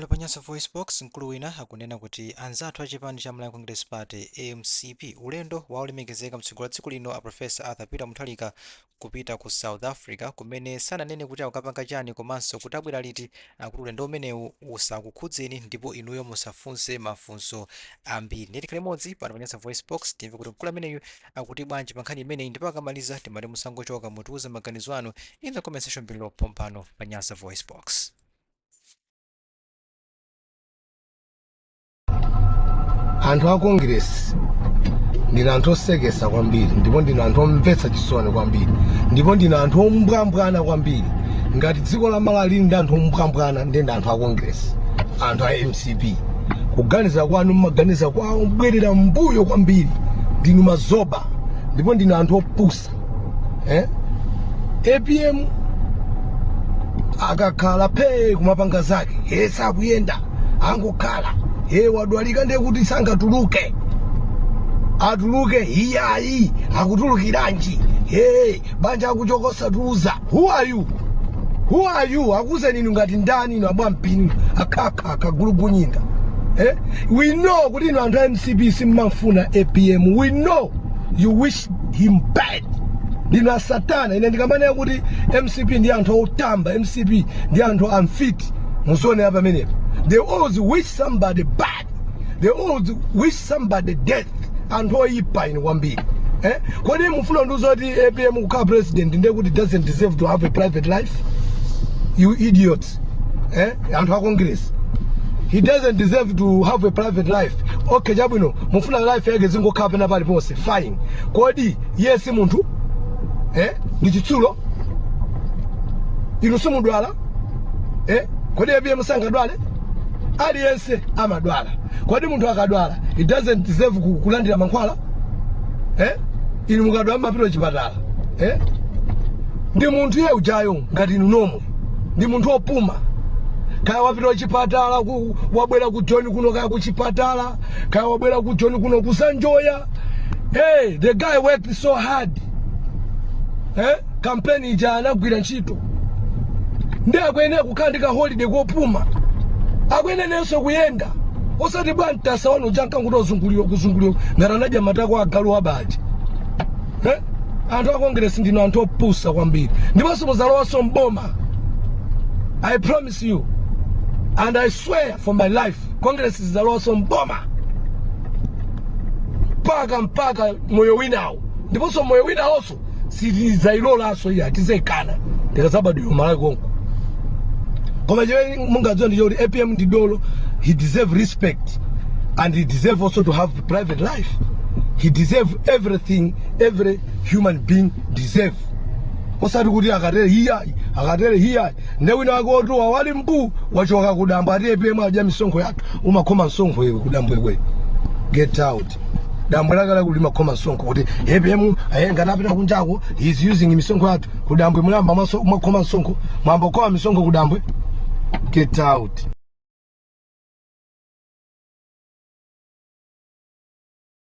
Pano pa Nyasa VoiceBox, mkulu wina akunena kuti anzathu a chipani cha Malawi Congress Party, MCP, ulendo wa olemekezeka mtsogoleri wa dziko lino a Professor Arthur Peter Mutharika kupita ku South Africa, kumene sananene kuti akukapanga chani komanso kuti abwera liti, akuti ulendo umenewu usakukhudzeni ndipo inuyo musafunse mafunso ambiri. Ndiye tikhale limodzi pano pa Nyasa VoiceBox, timve kuti mkulu ameneyu akuti bwanji pa nkhani imeneyi, ndipo akamaliza timati musangochoka, mutiuze maganizo anu in the comment section below pompano pa Nyasa VoiceBox. Anthu a Congress ndinu anthu osekesa kwambiri, ndipo ndinu anthu omvetsa chisoni kwambiri, ndipo ndinu anthu ombwambwana kwambiri. Ngati dziko la Malawi lili ndi anthu ombwambwana, ndiye ndi anthu a Congress, anthu a MCP. Kuganiza kwanu mmaganiza kwawo mbwerera mbuyo kwambiri. Ndinu mazoba ndipo ndinu anthu opusa, eh? APM akakhala phee kumapanga zake, ye sakuyenda, angokhala, ye wadwalika, ndiye kuti sangatuluke. Atuluke iyayi, akutulukiranji? Ye banja akuchoka osatiuza. Who are you? Who are you? Akuuzeni inu ngati ndani? Inu abwampini, akhakha kagulugunyinda, eh? We know kuti inu anthu a MCP simmamfuna APM. We know you wish him bad. Ndinu asatana. Ine ndikamanena kuti MCP ndi anthu otamba, MCP ndi anthu amfiti, muzione pamenepo. They always wish somebody bad, they always wish somebody death. Anthu oyipa inu kwambiri, eh? Kodi mufuna ndiuza kuti APM kukhala president ndiye kuti doesn't deserve to have a private life? You idiots, eh? Anthu a Congress, he doesn't deserve to have a private life? Okay, chabwino, mufuna life yake zingokhala pena paliponse, fine. Kodi iye si munthu, eh? Ndi chitsulo? Inu simudwala, eh? Kodi APM sangadwale? Aliyense amadwala. Kodi munthu akadwala, he doesn't deserve kulandira mankhwala, eh? Inu mukadwala mumapita chipatala, eh? Ndi munthu iye ujayo ngati inu nomwe, ndi munthu wopuma. Kaya wapita kuchipatala, wabwera ku Joni kuno, kaya kuchipatala, kaya wabwera ku Joni kuno kusanjoya. Hey, the guy worked so hard, eh? Campaign ija anagwira ntchito, ndi akuyenera kukhala ndi ka holiday kopuma, akuyenerenso kuyenda, osati bwa mtasa wanu uja nkanguti ozungulira kuzungulira ngati anadya matako agalu abaji, eh? Anthu a Congress ndinu anthu opusa kwambiri, ndiponso muzalowanso mboma. I promise you and I swear for my life, Congress zizalowanso mboma mpaka moyo winawo, ndiponso moyo winawonso sitizailolanso iya, tizaikana tikazabadwira Malawi konko. Koma chimene mungadziwa ndi choti APM ndi dolo. He deserve respect and he deserve also to have private life. He deserve everything every human being deserve, osati kuti akatere hiyayi, akatere hiyayi. Nde wina wake otuwa wali mbu wachoka kudambwe, ati APM adya misonkho yathu. Umakhoma msonkho iwe kudambwe kwe? Get out. Dambwe lake lakuti limakhoma msonkho, kuti APM ngati apita kunjako, he is using misonkho yathu. Kudambwe mulamba mwakhoma msonkho, mwamba kukhoma misonkho kudambwe? Get out.